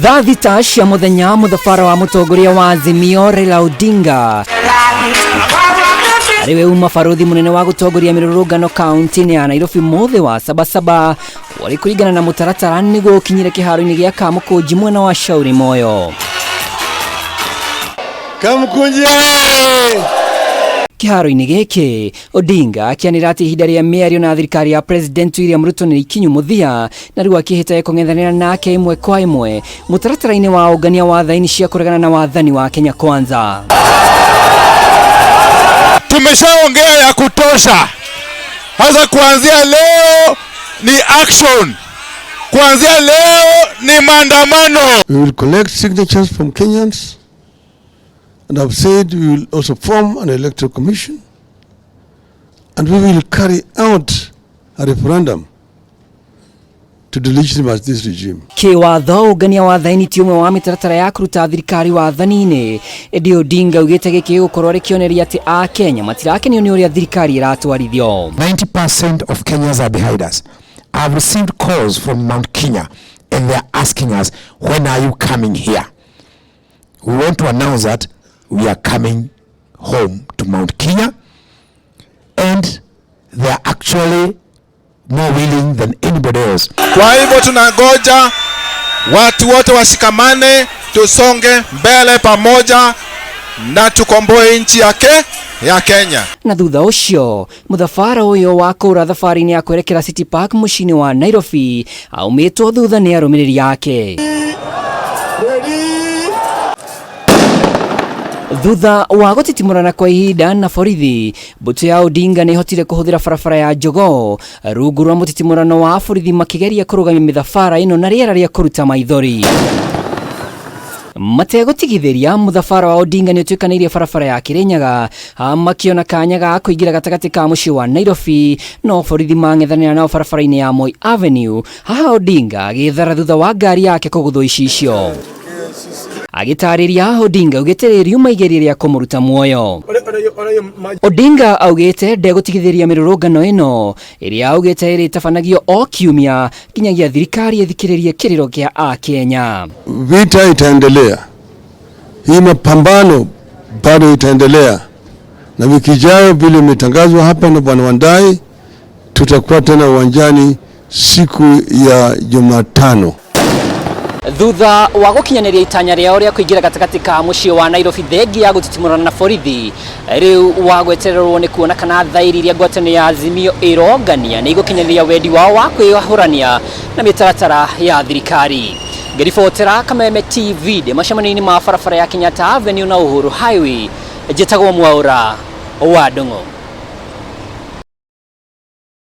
Thaa 6 cia mũthenya, mũthabara wa mũtongoria wa Azimio Raila Odinga, arĩ we uma barũthi mũnene wa gũtongoria mĩrũrũngano kaunti-inĩ ya Nairobi mũthĩ wa Sabasaba, warĩ kũringana na mũtaratara nĩguo ũkinyire kĩharo-inĩ gĩa Kamũkũnji mwena wa Shauri Moyo. Kamkunji oye! Kĩharo-inĩ gĩkĩ, Odinga akĩanĩrĩra atĩ ihinda rĩa mĩario na thirikari ya President William Ruto nĩ ikinyu mũthia, na rĩu akĩhĩta ekũng'ethanĩra nake ĩmwe kwa ĩmwe mũtaratara-inĩ wa ũngania wa thaini cia kũregana na wathani wa Kenya Kwanza. Tumeshaongea ya kutosha. Sasa kuanzia leo ni action. Kuanzia leo ni maandamano. We will collect signatures from Kenyans, and I've said we will also form an electoral commission, and we will carry out a referendum to delegitimize this regime. Kĩwatho, ũngania wa thaini ti ũmwe wa mĩtaratara ya kũruta thirikari wathani-inĩ, ĩndĩ Odinga augĩte gĩkĩ gĩgũkorwo arĩ kĩonereria atĩ Akenya matirakenio nĩ ũrĩa thirikari ĩratwarithio. 90% of Kenyans are behind us. I've received calls from Mount Kenya and they're asking us, when are you coming here? We want to announce that we are coming home to Mount Kenya, and they are actually more willing than anybody else. Kwa hivyo tunangoja watu wote washikamane, tusonge mbele pamoja na tukomboe nchi yake ya Kenya. Na thutha ũcio mũthabara ũyũ wa kũra thabarĩ-inĩ ya kwerekera City Park mũciĩ-inĩ wa Nairobi aumĩtwo thutha nĩ arũmĩrĩri ake. Thutha wa gũtitimũrana kwa ihinda na borithi, mbũtũ ya Odinga nĩ ĩhotire kũhũthĩra barabara ya Jogoo rungu rwa mũtitimũrano wa borithi makĩgeria kũrũgamia mĩthabara ĩno na rĩera rĩa kũruta maithori. Mategũtigithĩria, mũthabara wa Odinga nĩ ũtuĩkanĩirie barabara ya Kĩrĩnyaga makĩona kanya ga kũingĩra gatagatĩ ka mũciĩ wa Nairobi, no borithi mang'ethanĩra nao barabara-inĩ ya Moi Avenue. Haha Odinga agĩthara thutha wa ngari yake kũgũthwo icicio. Agĩtarĩria, Odinga augĩte rĩrĩ riuma igeria rĩa kũmũruta muoyo. Odinga augĩte ndegũtigithĩria mĩrũrũngano ĩno ĩrĩa augĩte ĩrĩtabanagio o kiumia nginyagia thirikari ĩthikĩrĩrie kĩrĩro kĩa Akenya. Vita itaendelea, hii mapambano bado itaendelea, na wiki ijayo vile imetangazwa hapa na Bwana Wandayi, tutakuwa tena uwanjani siku ya Jumatano. Thutha wa gũkinyanĩria itanya rĩao rĩa kũingĩra gatagatĩ ka mũciĩ wa Nairobi thengia ya gũtitimũrana na borithi, rĩu wa gwetererwo nĩ kuona kana thairi iria ngwatanĩro ya Azimio ĩrongania nĩ igũkinyanĩria wendi wao wa kwĩyahũrania na mĩtaratara ya thirikari. Ngĩribotera Kameme TV ndĩ macemanio-inĩ ma barabara ya Kenyatta Avenue na Uhuru Highway, njĩtagwo Mwaũra wa Ndung'u.